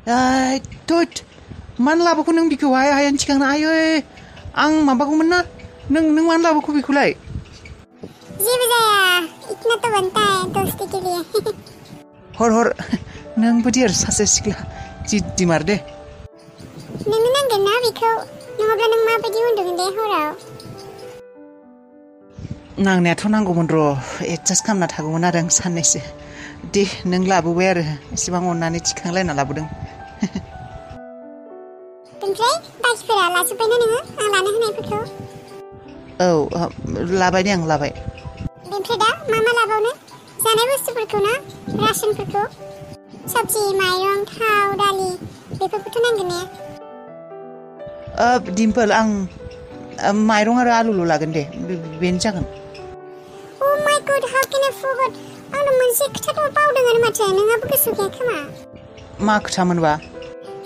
थोद मानो लाबोखौ नों बिखौहाय हायानो थिखांनो आयै आं माबागौमोन ना नों मानो लाबोखौ बिखौलाय जेबो जाया इतना तो बनता है दोस्ती के लिए हर नोंबो देर सासे सिख्ला जिद्दि मार दे नोंनो नांगोन ना बेखौ नङाब्ला नों माबायदि उन्दुगोन दे हराव नांनायाथ' नांगौमोन र' एडजास्ट खालामना थागौमोन आरो आं साननैसो दे नों लाबोबाय आरो एसेबां अननानै थिखांलायना लाबोदों ओमफ्राय बाखिफोरा लाजोब्बायना नोङो आं लानो होनायफोरखौ औ लाबाय दे आं लाबाय ओमफ्राय दा मा लाबावनो जानाय बुस्थुफोरखौ ना रासनफोरखौ सब्जि माइरं थाव दालि बेफोरखौथ' नांगोन ने डिम्पोल आं माइरं आरो आलुल' लागोन दे बेनो जागोन Oh my god, how can I forget? आंनो मोनसे खोथाथ' बावदों आरो माथो नोंहाबो गोसो गैया खोमा मा खोथामोनबा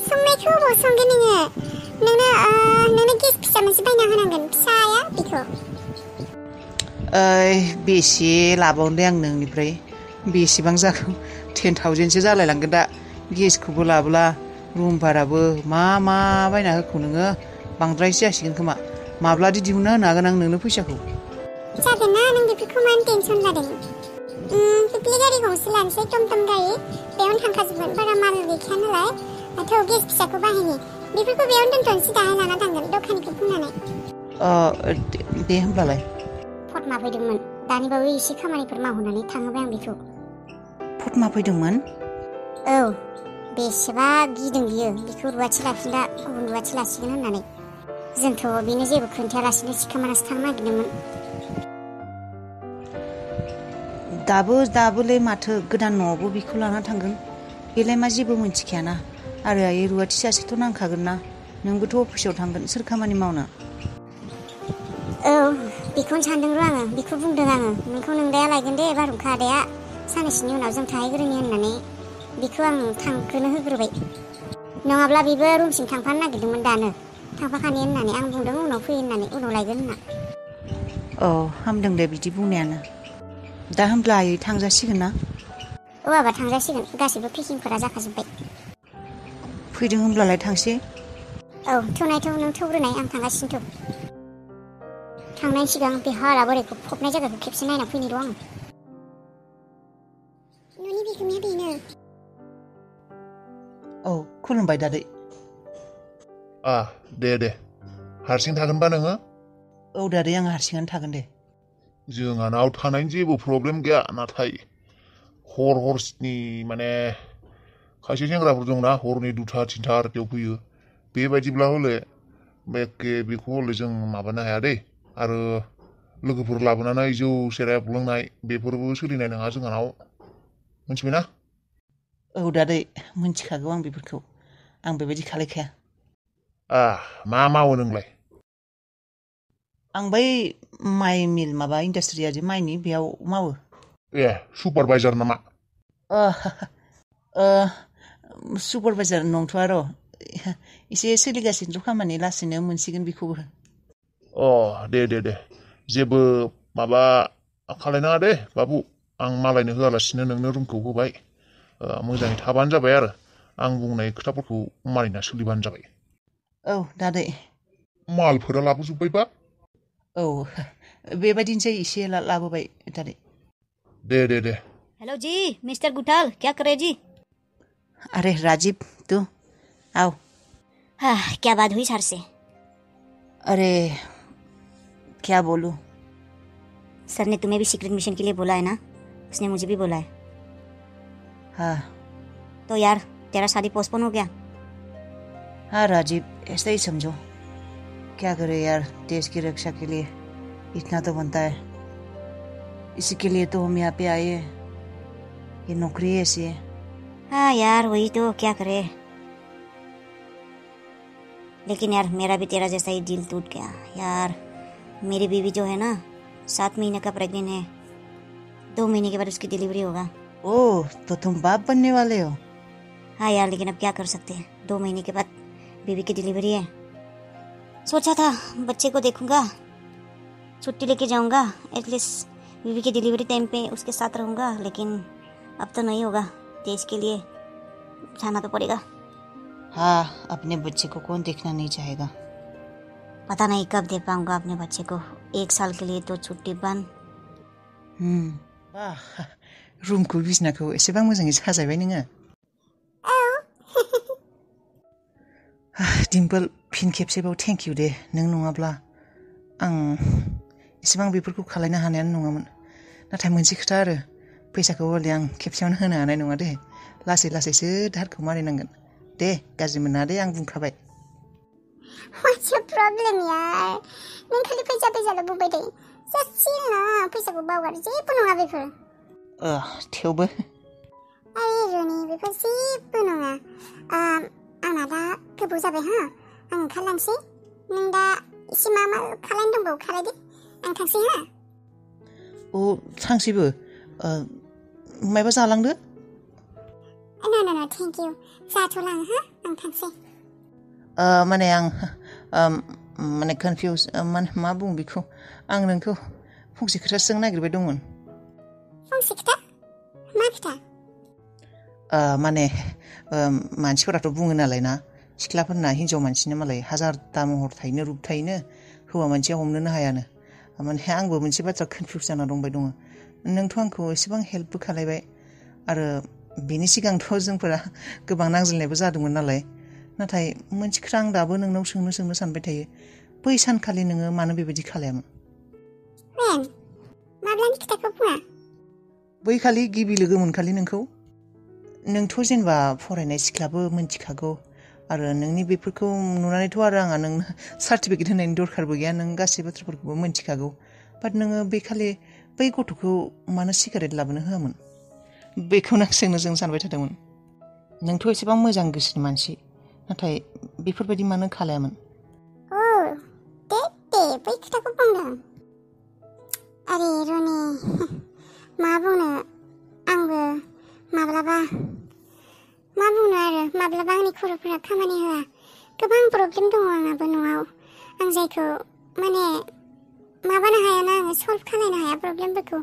संनायखौ अबाव संगोन नोंनो गेस फिसा मोनसे बायना होनांगोन फिसाया बेखौ बेसे लाबावनो दे आं नोंनिफ्राय बेसेबां जागौ 10,000सो जालायलांगोन दा गेसखौबो लाब्ला रुम भाराबो मा बायना होखौ नोङो बांद्रायसो जासिगोन खोमा माब्लादि दिहुनना होनो हागोन आं नोंनो फैसाखौ जागोन ना नों बेफोरखौ मानो टेनसन लादों पिकनिक गारि गंसे लानोसै टमटम गारि बेयावनो थांखाजोबगोन बारा माल गैखाया नालाय थौ गेस फिसाखौ बाहायनि बेफोरखौ बेयावनो दोनथ'नोसै दाहाय लाना थांगोन दखानिखौ बुंनानै दे होमब्लालाय फटमा फैदोंमोन दानिबाबो एसे खामानिफोर मावहोनानै थाङोबाय आं बेखौ फटमा फैदोंमोन औ बेसेबा गिदों बियो बेखौ रुवाथि लाफिनदा गुबुन रुवाथि लासिगोन होननानै जोंथ' बेनो जेबो खोन्थायालासिनो सिखामानासो थांनो नागिरदोंमोन दाबोलाय माथो गोदान न'आवबो बेखौ लाना थांगोन बेलाय मा जेबो मिन्थिखायाना आरो आयै रुवाथि सासेथ' नांखागोन ना नोंबोथ' अफिसाव थांगोन सोर खामानि मावनो औ बेखौनो सानदों र' आङो बेखौ बुंदों आङो नोंखौ नोंदाया लायगोन दे बारहुंखा आदाया साननैसोनि उनाव जों थाहैग्रोनि होननानै बेखौ आं थांग्रोनो होग्रोबाय नङाब्ला बेबो रुमसिम थांफानो नागिरदोंमोन दानो थांफाखानि होननानै आं बुंदों उनाव फैयो होननानै उनाव लायगोन होनना हामदों दे बिदि बुंनायानो दा होमब्ला आयै थांजासिगोन ना औ आबा थांजासिगोन गासैबो पेकिंफोरा जाखाजोब्बाय फैदों होमब्लालाय थांसै औ थौनायथ' नों थौग्रोनाय आं थांगासिनोथ' थांनायनि सिगां बे हारा बोरायखौ फबनाय जायगाखौ खेबसे नायना फैनि र' आङो न'नि बिगोमाया बेनो औ खुलुमबाय दादै दे हारसिं थागोनबा नोङो औ दादै आं हारसिङानो थागोन दे जोंहानाव थानायनि जेबो प्रब्लेम गैया नाथाय हरनि माने खायसे सेंग्राफोर दंना हरनि 2टा 3टा आरतियाव फैयो बेबायदिब्ला हले बेखौ हले जों माबानो हाया दे आरो लोगोफोर लाबोनानै जौ सेरेब लोंनाय बेफोरबो सोलिनाय नङा जोंहानाव मिथिबायना औ दादै मिथिखागौ आं बेफोरखौ आं बेबायदि खालायखाया मा मावो नोंलाय आं बै माइ मिल माबा इन्डास्ट्रिया जे माइनि बेयाव मावो सुपारभाइजार नामा सुपारभाइजार नंथ'आ र' एसे सोलिगासिनो खामानि लासैनो मोनसिगोन बेखौबो दे जेबो माबा खालायनाङा दे बाबु आं मालायनो होआलासिनो नोंनो रुमखौ होबाय मोजाङै थाबानो जाबाय आरो आं बुंनाय खोथाफोरखौ मानिना सोलिबानो जाबाय औ दादै मालफोरा लाबोजोब्बायबा औ बेबायदिनोसै एसे लाबोबाय दादै दे हेलो जी मिस्टर गुटाल क्या करे जी अरे राजीव तू आओ क्या बात हुई सर से अरे क्या बोलूं सर ने तुम्हें भी सीक्रेट मिशन के लिए बोला है ना उसने मुझे भी बोला है हाँ तो यार तेरा शादी पोस्टपोन हो गया हाँ राजीव ऐसा ही समझो क्या करे यार देश की रक्षा के लिए इतना तो बनता है इसी के लिए तो हम यहाँ पे आए हैं ये नौकरी ऐसी है हाँ यार वही तो क्या करे लेकिन यार मेरा भी तेरा जैसा ही दिल टूट गया यार मेरी बीवी जो है ना 7 महीने का प्रेग्नेंट है 2 महीने के बाद उसकी डिलीवरी होगा ओह तो तुम बाप बनने वाले हो हाँ यार लेकिन अब क्या कर सकते हैं 2 महीने के बाद बीवी की डिलीवरी है सोचा था बच्चे को देखूंगा छुट्टी लेके जाऊंगा एटलीस्ट बीवी की डिलीवरी टाइम पे उसके साथ रहूंगा लेकिन अब तो नहीं होगा देश के लिए जाना तो पड़ेगा हाँ, अपने बच्चे को कौन देखना नहीं चाहेगा। पता नहीं कब दे पाऊंगा अपने बच्चे को। 1 साल के लिए तो छुट्टी बंद। वाह, रुमखौ बिसनाखौ एसेबां मोजाङै साजायबाय नोङो। डिम्पोल, फिन खेबसेबाव थेंक इउ दे। नों नङाब्ला आं एसेबां बेफोरखौ खालायनो हानायानो नङामोन। नाथाय मोनसे खोथा आरो, फैसाखौ हले आं खेबसेयावनो होनो हानाय नङा दे। लासै लासैसो दाहारखौ मारिनांगोन। दे, गाज्रि मोना दे, आं बुंखाबाय। What's your problem यार? नों खालि फैसाल' बुंबाय थायो। जासिगोन ना, फैसाखौ बावगार, जेबो नङा बेफोर। थेवबो ओइ रनि, बेफोर जेबो नङा। आंना दा गोबाव जाबाय हा, आं ओंखारलांसै। नों दा एसे मा खालायनो दंबावो खालायदो, आं थांसै हा। थांसैबो। मायबा जालांदो। No, thank you. जाथ'ला आं हा, आं थांसै। माने आं माने कनफिउज, मा बुङो बेखौ, आं नोंखौ फंसे खोथा सोंनो नागिरबाय दंमोन। फंसे खोथा? मा खोथा? माने मानसिफोराथ' बुङो नालाय ना, सिख्लाफोरना हिन्जाव मानसिनो मालाय हाजारता महर थायोनो, रुप थायोनो, हौवा मानसिया हमनोनो हायानो। माने आंबो मोनसे बाथ्रा कनफिउज जाना दंबाय दङ। नोंथ' आंखौ एसेबां हेल्पबो खालायबाय, आरो बेनि सिगांथ' जोंफोरा गोबां नांज्लायनायबो जादोंमोन नालाय। नाथाय मोनसे खोथा आं दाबो नोंनाव सोंनो सानबाय थायो। बै सानखालि नोङो मानो बेबायदि खालायामोन? माब्लानि खोथाखौ बुङा? बै खालि गिबि लोगो मोनखालि नोंथ' जेनेबा फरायनाय सिख्लाबो मोनथिखागौ, आरो नोंनि बेफोरखौ नुनानैथ' आरो आंहा नोंनो सार्टिफिकेट होनायनि दरखारबो गैया, नों गासै बाथ्राफोरखौबो मोनथिखागौ। बाट नोङो बे खालि बै गथ'खौ मानो सिगारेट लाबोनो होआमोन? बेखौनो आं सोंनो सानबाय थादोंमोन। नोंथ' एसेबां मोजां गोसोनि मानसि, नाथाय बेफोरबायदि मानो खालायामोन? दे बै खोथाखौ बुंदों। आरे रनि, मा बुंनो, आंबो माब्लाबा आंनि खर'फोरा खामानि होआ। गोबां प्रब्लेम दङ आंहाबो न'आव, आं जायखौ माने माबानो हायाना, आङो सल्भ खालायनो हाया प्रब्लेमफोरखौ।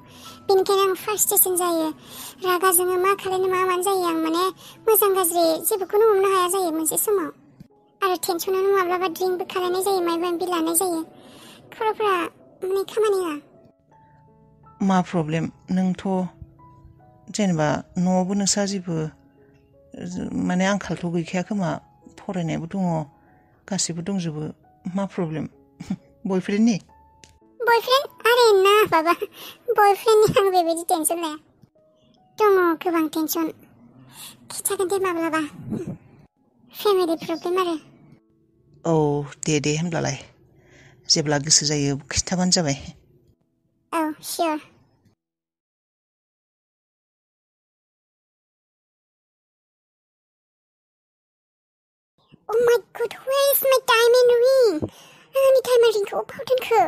बेनिखायनो आं फ्रास्ट्रेसन जायो, रागा जोङो, मा खालायनो मा मानो जायो। आं माने मोजां गाज्रि जेबोखौनो हमनो हाया जायो मोनसे समाव। आरो टेनसनानो माब्लाबा ड्रिंकबो खालायनाय जायो, माबा माबि लानाय जायो। खर'फोरा माने खामानि होआ। मा प्रब्लेम? नोंथ' जेनेबा न'आवबो नोंस्रा जेबो माने आंखालथ' गैखाया खोमा, फरायनायाबो दङ, गासिबो दंजोबो। मा प्रब्लेम? बयफ्रेन्डनि? बयफ्रेन्ड? आरे ना बाबा, बयफ्रेन्डनि आं बेबायदि टेनसन लाया। दङ गोबां टेनसन, खिथागोन दे माब्लाबा। फेमिलि प्रब्लेम आरो। दे होनब्लालाय, जेब्ला गोसो जायो खिथाबानो जाबाय। Sure. Oh my god, where is my diamond ring? आंनि diamond ringखौ अबाव दोनखो?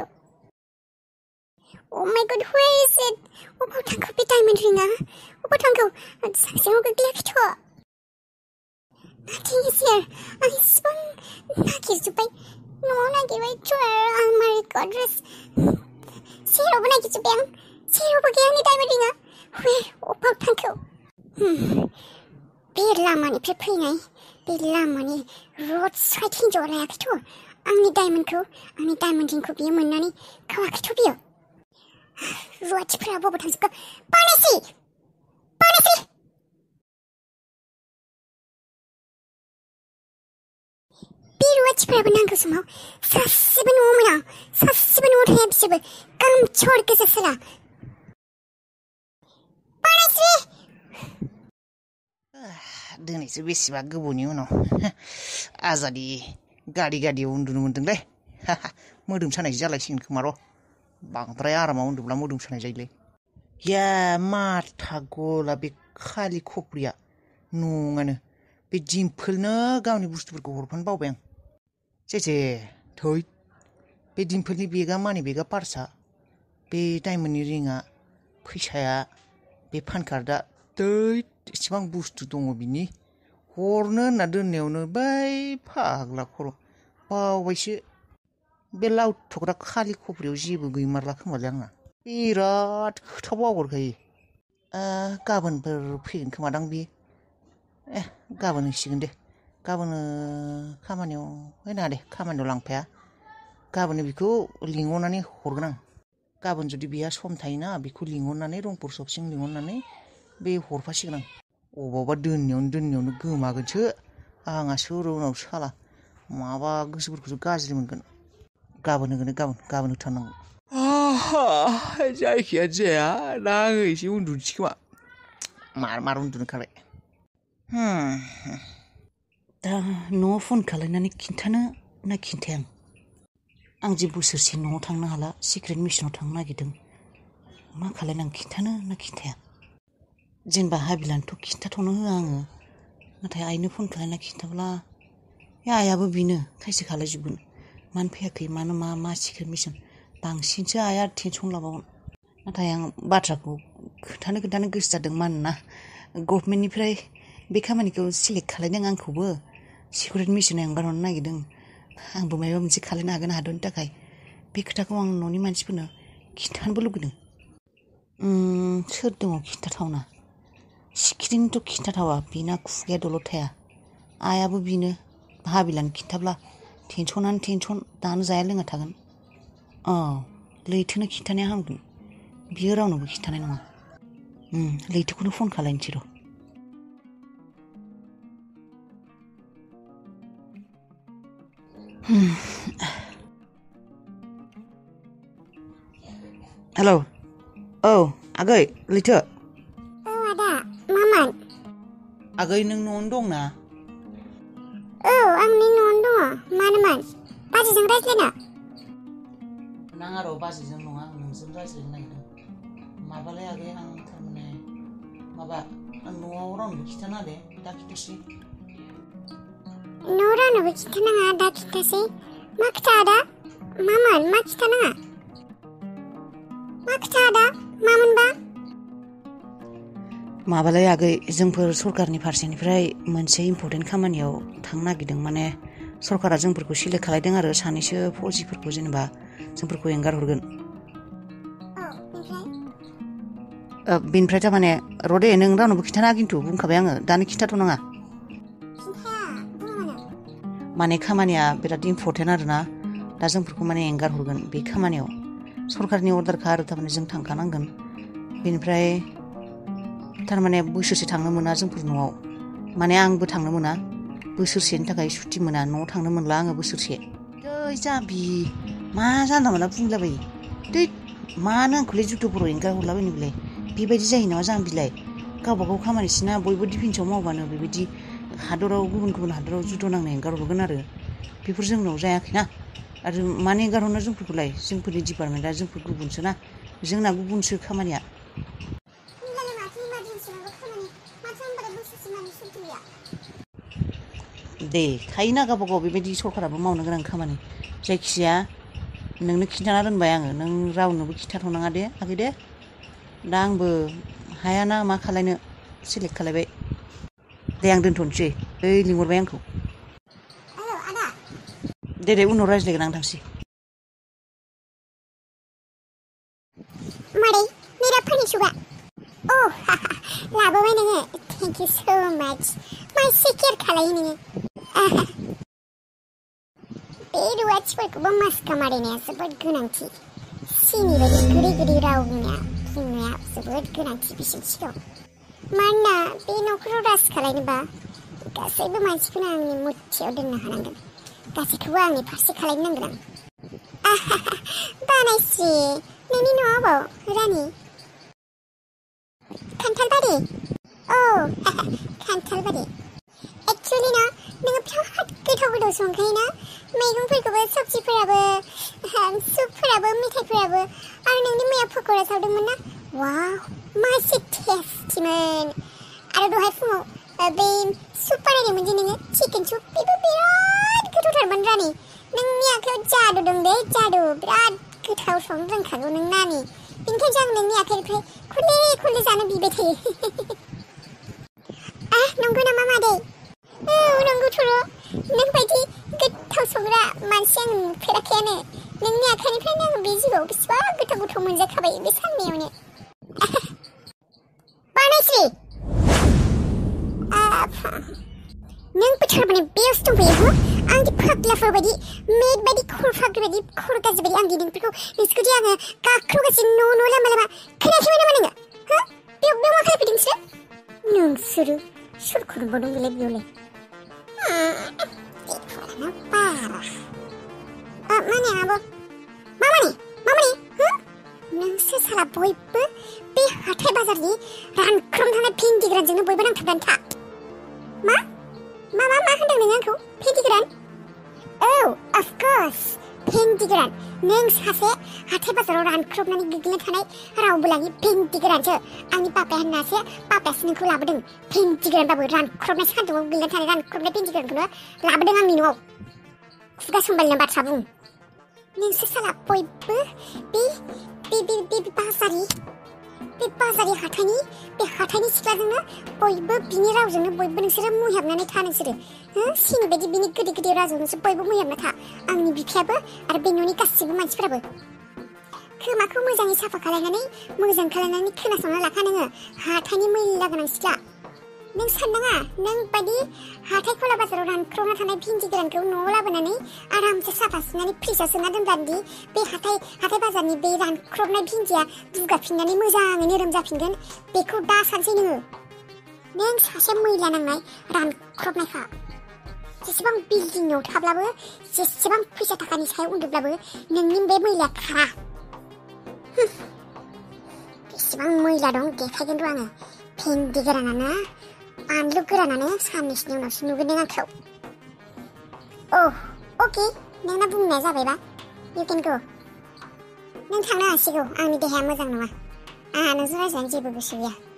Oh my god, where is it? अबाव थांखो बे diamond ringआ? अबाव थांखो? सासेयाव गोग्लैयाखैथ'? Nothing is here. आं इसिबां नागिरजोब्बाय, न'आव नागिरबाय, drawer, almary, godres, जेरावबो नागिरजोब्बाय आं, जेरावबो गैया आंनि diamond ringआ। अबाव थांखो? बे लामानिफ्राय फैनाय, बे लामानि रड साइड हिन्जावआ लायाखैथ'? आंनि डायमन्ड रिंखौ बियो मोननानै खावाखैथ' बियो। रुवाथिफोरा बबाव थांजोबखो? बानायसै! बे रुवाथिफोराबो नांगौ समाव सासेबो न'आव मोना, सासेबो न'आव थाया बिसोरबो, गामचर गोजासोरा। बानायसै! दिनैसो बेसेबा गोबावनि उनाव आजादि गादियाव उन्दुनो मोन्दोंलै। मोदोम सानाय जालायसिगोन खोमा र', बांद्राय आरामाव उन्दुब्ला मोदोम सानाय जायोलै। माथा गला बे खालि खफ्रिया नङानो, बे डिम्पोलनो गावनि बुस्थुफोरखौ हरफानो बावबाय आं। थै, बे डिम्पोलनि बेगा, मानि बेगा, पार्सआ, बे डायमन्डनि रिङा, फैसाया, बे पान कार्डआ, एसेबां बुस्थु दङ बिनि, हरनो होनना दोननायावनो बै फाग्ला खर' बावबायसो। बे लावथ'ग्रा खालि खफ्रियाव जेबो गैमारला खोमालै आंना। बिराद खोथा बावगारखायो। गाबोनफोर फैगोन खोमादां बियो। गाबोन होसिगोन दे, गाबोनो खामानियाव फैनाङा दे खामानियाव लांफाया गाबोनो बेखौ लिंहरनानै हरगोन आं गाबोन जुदि बेहा सम थायोना बेखौ लिंहरनानै रंपुर सपसिं लिंहरनानै बे हरफासिगोन आं अबावबा दोननायावनो गोमागोनसो आंहासो उनाव साला माबा गोसोफोरखौसो गाज्रि मोनगोन गाबोन होगोन गाबोन होथारनांगौ जायखिया जाया दा आङो एसे उन्दुनोसै खोमा मार उन्दुनो ओंखारबाय दा न'आव फन खालायनानै खिन्थानो ना खिन्थाया आं जे बोसोरसे न'आव थांनो हाला सिक्रेट मिसनाव थांनो नागिरदों मा खालायनो आं खिन्थानो ना खिन्थाया जेनेबा हाबिलानोथ' खिन्थाथ'नो होआ आङो नाथाय आइनो फन खालायना खिन्थाब्ला आइयाबो बेनो खायसे खालायजोबगोन मानो फैयाखै मानो मा सिक्रेट मिसन बांसिनसो आइया टेनसन लाबावगोन नाथाय आं बाथ्राखौ खोन्थानो गोसो जादों मानोना गभर्नमेन्टनिफ्राय बे खामानिखौ सिलेक्ट खालायदों आंखौबो सिक्रेट मिसनाव एंगारहरनो नागिरदों आंबो माबा मोनसे खालायनो हागोन हादरनि थाखाय बे खोथाखौ आं न'नि मानसिफोरनो खिन्थानोबो लुगैदों सोर दङ खिन्थाथावना सिखिरिनोथ' खिन्थाथावा बेना खुगाया दलद थाया आइयाबो बेनो हाबिलानो खिन्थाब्ला टेनसनानो टेनसन दानो जाया लोङा थागोन लैथोनो खिन्थानाया हामगोन बियो रावनोबो खिन्थानाय नङा लैथोखौनो फन खालायनोसै र' हेलौ औ आगै लैथो औ आदा मामोन आगै नों न'आवनो दंना औ आंनि न'आवनो दङ मानोमोन बाजैजों रायज्लायनो नाङा र' बाजैजों नङा आं नोंजों रायज्लायनो नागिरदों माबालाय आगै आं थारमाने आं न'आव रावनोबो खिन्थानाङा दे दा खिन्थासै न'आव रावनोबो खिन्थानाङा दा खिन्थासै मा खोथा आदा मामोन मा खिन्थानाङा मा खोथा आदा मामोनबा माबालाय आगै जोंफोर सरकारनि फारसेनिफ्राय मोनसे इम्पर्टेन्ट खामानियाव थांनो नागिरदों माने सरकारा जोंफोरखौ सिलेक्ट खालायदों आरो सानैसो फौजिफोरखौ जेनेबा जोंफोरखौ एंगार हरगोन बेनिफ्राय थारमाने र' दे नों रावनोबो खिन्थानाङा खिन्थु बुंखाबाय आङो दानो खिन्थाथ'नाङा माने खामानिया बिराद इम्पर्टेन्ट आरोना दा जोंफोरखौ माने एंगार हरगोन बे खामानियाव सरकारनि अर्डारखा आरो थारमाने जों थांखानांगोन बेनिफ्राय थारमाने बोसोरसे थांनो मोना जोंफोर न'आव माने आंबो थांनो मोना बोसोरसेनि थाखाय सुटि मोना न'आव थांनो मोनला आङो बोसोरसे दै जाबि मा जानला मोनला बुंलाबायो दै मानो आंखौलाय जुद' बर' एंगार हरलाबायनो बेलाय बेबायदि जायो नामा जाम्बिलाय गावबा गाव खामानिसिना बयबो डिफेन्सआव मावबानो बेबायदि हादराव गुबुन हादराव जुद' नांनो एंगार हरगोन आरो बेफोर जोंनाव जायाखैना आरो मानो एंगार हरनो जोंफोरखौलाय जोंफोरनि डिपार्टमेन्टआ जोंफोर गुबुनसोना जोंना गुबुनसो खामानिया दे थायोना गावबा गाव बेबायदि सरकाराबो मावनो गोनां खामानि जायखिजाया नोंनो खिन्थाना दोनबाय आङो नों रावनोबो खिन्थाथ'नाङा दे आगै दे दा आंबो हायाना मा खालायनो सिलेक्ट खालायबाय दे आं दोनथ'नोसै ओइ लिंहरबाय आंखौ दे उनाव रायज्लायगोन आं थांसै मादै मेरा फानि सुगा लाबोबाय नोङो थेंक इउ सो माच मासे केयार खालायो नोङो बे रुवाथिफोरखौबो मास्का मारिनाया जोबोद गोनांथि सिनि बायदि गोदै राव बुंनाया जोबोद गोनांथि बिसोरनि सिगाङाव मानोना बे न'खराव राज खालायनोबा गासैबो मानसिखौनो आंनि मुथियाव दोननो हानांगोन गासैखौबो आंनि फारसे खालायनांगोन आं बानायसि नोंनि न'आव अबाव रानि खान्थालबारि खान्थालबारि एक्चुवेलि ना नोङो बिराद गोथाव संखायोना मैगंफोरखौबो सब्जिफोराबो सुपफोराबो मेथाइफोराबो आरो नोंनि मैया पक'रा सावदोंमोन ना वाव मासे टेस्टिमोन आरो दहाय फुङाव बे सुप बानायदोंमोन जे नोङो चिकेन सुप बेबो बिराद गोथावथारमोन रानि नोंनि आखायाव जादु दं दे जादु बिराद गोथाव संनो रोंखागौ नों नानि बेनिखायनो आं नोंनि आखाइनिफ्राय खले जानो बिबाय थायो नंगौ नामा मादै औ नंगौथ' नोंबायदि गोथाव संग्रा मानसि आं नुफेराखैयानो नोंनि आखाइनिफ्रायनो आं बे जिउआव बेसेबा गोथाव मोनजाखाबाय बे साननायावनो बानायस्रि नों थारमाने बेयावसो दंफैयो हो आंदि फाग्लाफोर बायदि मेड बायदि खर फाग्लि बायदि खर गाज्रि बायदि आंदि नोंसोरखौदि आङो गाख्रुगासिनो न' लामा लामा खोनायाखैमोन नामा नोङो हो बेयाव मा खालामफैदों नोंसोरो सोरखौ नुबावदों बेलाय बेयावलाय माने आब' मामानि हो नोंसोर साला बयबो बे हाथाय बाजारनि रानख्रमथानाय भिन्दि गोरानजोंनो बयबो नांथाबनानै था मा होनदों नों आंखौ भिन्दि गोरान औ अफकर्स भिन्दि गोरान नों सासे हाथाय बाजाराव रानख्रबनानै गोग्लैना थानाय रावबो लाङि भिन्दि गोरानसो आंनि पापायासो नोंखौ लाबोदों भिन्दि गोरानबाबो रानख्रबनाय सान्दुङाव गोग्लैना थानाय रानख्रबनाय भिन्दि गोरानखौनो लाबोदों आंनि न'आव खुगा संबालिना बाथ्रा बुं नोंसोर साला बयबो बे बाजारि हाथायनि सिख्लाजोंनो बयबो बिनि रावजोंनो बयबो नोंसोरो मुहिहाबनानै था नोंसोरो सिनि बायदि बिनि गोदै रावजों नोंसोर बयबो मुहिहाबना था आंनि बिफायाबो आरो बे न'नि गासिबो मानसिफोराबो खोमाखौ मोजाङै साफा खालायनानै खोनासंना लाखा नोङो हाथायनि मैला गोनां सिख्ला नों साननाङा नों बायदि हाथाय खला बाजाराव रानख्रबना थानाय भिन्दि गोरानखौ न'आव लाबोनानै आरामसे साफा सुनानै फ्रिजआव सोना दोनब्लादि बे हाथाय बाजारनि बे रानख्रबनाय भिन्दिया बुगाफिननानै मोजाङै नोरोम जाफिनगोन बेखौ दा सानसै नों सासे मैला नांनाय रानख्रबनायखा जेसेबां बिल्डिंआव थाब्लाबो जेसेबां फैसा थाखानि सायाव उन्दुब्लाबो नोंनि बे मैलाया खारा बेसेबां मैला दं देखायगोन र' आङो भिन्दि गोरानानो बानलु गोरानानो साननैसोनि उनावसो नुगोन नों आंखौ अके नोंना बुंनाया जाबायबा इउ केन गो नों थांनो हासिगौ आंनि देहाया मोजां नङा आंहा नोंजों रायज्लायनो जेबो गोसो गैया